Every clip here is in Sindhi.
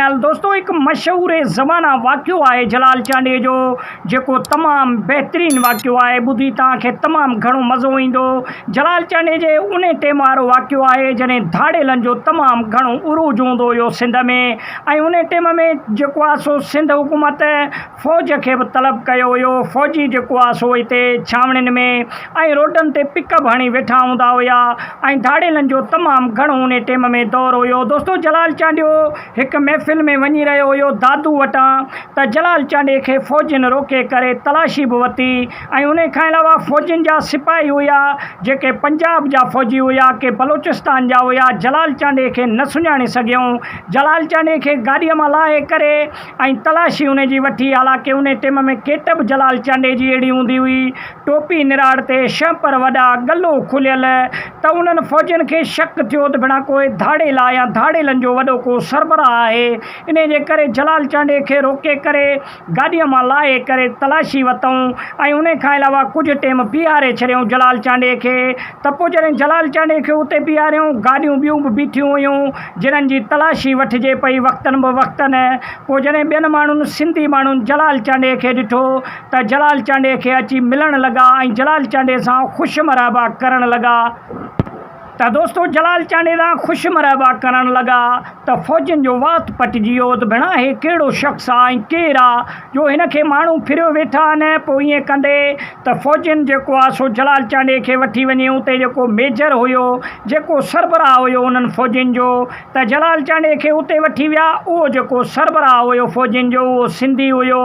چينل دوستو هڪ مشهور زمانه واقعو آهي جلال چانڊيي جو جيڪو تمام بهترين واقعو آهي ٻڌي توهان کي تمام گهڻو مزو ايندو جلال چانڊيي جي انهي ٽيم وارو واقعو آهي جڏهن ڌاڙيلن جو تمام گهڻو عروج هوندو هيو سنڌ ۾ ۽ انهي ٽيم ۾ جيڪو آهي سو سنڌ حڪومت فوج کي به طلب ڪيو هيو فوجي جيڪو آهي سو هتي ڇانوڻين ۾ ۽ روڊن تي پڪ اپ هڻي ويٺا هوندا هيا ۽ ڌاڙيلن جو تمام گهڻو انهي ٽيم ۾ دور هيو دوستو جلال چانڊيو هڪ محفل ۾ وڃي رهيو هيو دادو وٽان ته جلال چانڊيي کي فوجين روڪي ڪري تلاشي به وتي ۽ انهي کان علاوه فوجين جا سپاهي هيا جيڪي پنجاب جا فوجي هيا ڪي بلوچستان جا هيا جلال چانڊيي کي نه سڃاڻي سگهيون جلال چانڊيي کي گاڏيء مان لاهي ڪري ۽ تلاشي انهي جي وٺي حالانڪه انهي ٽيم ۾ ڪيٽ به جلال چانڊيي جي اهڙي هوندي هئي ٽوپي نراڙ تي شهپر وڏا ڳلو کليل ته انهن فوجين کي شڪ ٿيو ته ڀيڻا ڪوئي ڌاڙيل آ يا ڌاڙيلن جو وڏو ڪو سربراهه آهي انهي جي ڪري جلال چانڊيي کي روڪي ڪري گاڏيء مان لاهي ڪري تلاشي وتئون ۽ انهي کان علاوه ڪجهه ٽيم بيهاري ڇڏيائون جلال چانڊيي کي ته پوء جڏهن جلال چانڊيي کي اتي بيهاريائون گاڏيون ٻيون به بيٺيون هيون جنھن جي تلاشي وٺجي پئي وقتن به وقتن. پوء جڏھن ٻين ماڻھن سنڌي ماڻھن جلال چانڊيي کي ڏٺو ته جلال چانڊيي کي اچي ملڻ لڳا ۽ جلال چانڊيي سان خوش مرحبا ڪرڻ لڳا ته دوستو جلال چانڊيي سان خوش مرحبا ڪرڻ لڳا ته فوجين جو وات پٽجي ويو ته ڀيڻا ھي ڪھڙو شخص آ ۽ ڪير آ جو ھن کي ماڻھو ڦريو ويٺا آھن پوء ائين ڪندي ته فوجين جيڪو آ سو جلال چانڊيي کي وٺي وڃي اتي جيڪو ميجر ھيو جيڪو سربراهه هيو انهن فوجين جو ته جلال چانڊيي کي اتي وٺي ويا. اهو جيڪو سربراهه هيو فوجين جو اهو سنڌي هيو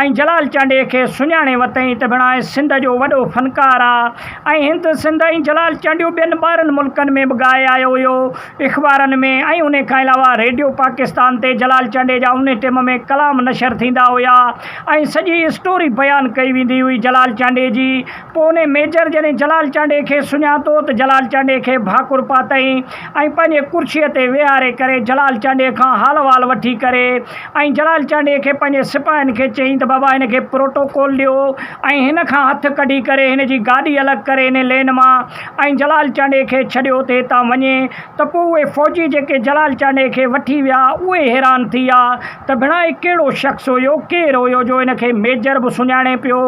۽ جلال چانڊيي کي سڃاڻي وتئين ته ڀيڻا هي سنڌ جو وڏو فنڪار آ ۽ هند سنڌ ۽ جلال چانڊيو ٻين ٻاهرن ملڪن ۾ به ڳائي آيو هيو اخبارن ۾ ۽ انهي کان علاوه ريڊيو پاڪستان تي جلال چانڊيي جا انهي ٽيم ۾ ڪلام نشر ٿيندا هيا ۽ سڄي اسٽوري بيان ڪئي ويندي هئي جلال چانڊيي جي. پوء انهي ميجر جڏهن جلال چانڊيي کي سڃاتو ته جلال چانڊيي کي ڀاڪر پاتائين ۽ پنهنجي ڪرسيء تي ويهاري ڪري جلال چانڊيي کان حال احوال وٺي ڪري ۽ جلال چانڊيي کي پنهنجي سپاهين کي چيائين ته بابا هن کي پروٽوڪول ڏيو ۽ هن کان هٿ ڪڍي ڪري هن جي گاڏي الڳ ڪري انهي لين مان ۽ جلال چانڊيي کي ڇڏيو ته هتان وڃي ته پوء اهي فوجي جيڪي جلال چانڊيي کي وٺي ويا اهي حيران ٿي ويا ته ڀيڻا هي ڪهڙو شخص هيو ڪير هيو جو هن کي ميجر به سڃاڻي پيو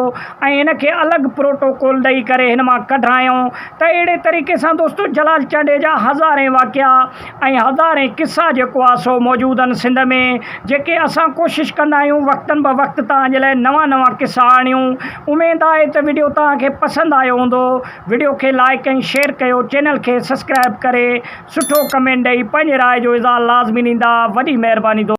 ۽ هن کي الڳ پروٽوڪول ڏئي ڪري هن مان ڪڍرايائون ته اهڙي طريقي سان دوستو جلال چانڊيي جا هزارين واقعا ۽ هزارين قصا جيڪو آ سو موجود آهن سنڌ ۾ جيڪي اسان ڪوشش ڪندا آهيون وقتن به وقت توهان جي لاء نوان نوان قصا آڻيون اميد آهي ته وڊيو توهان کي پسند آيو هوندو وڊيو کي لائڪ ۽ شيئر ڪيو چينل کي سبسڪرائب ڪري سٺو ڪمينٽ ڏئي پنهنجي راء جو اظهار لازمي ڏيندا وڏي مهرباني دوستو.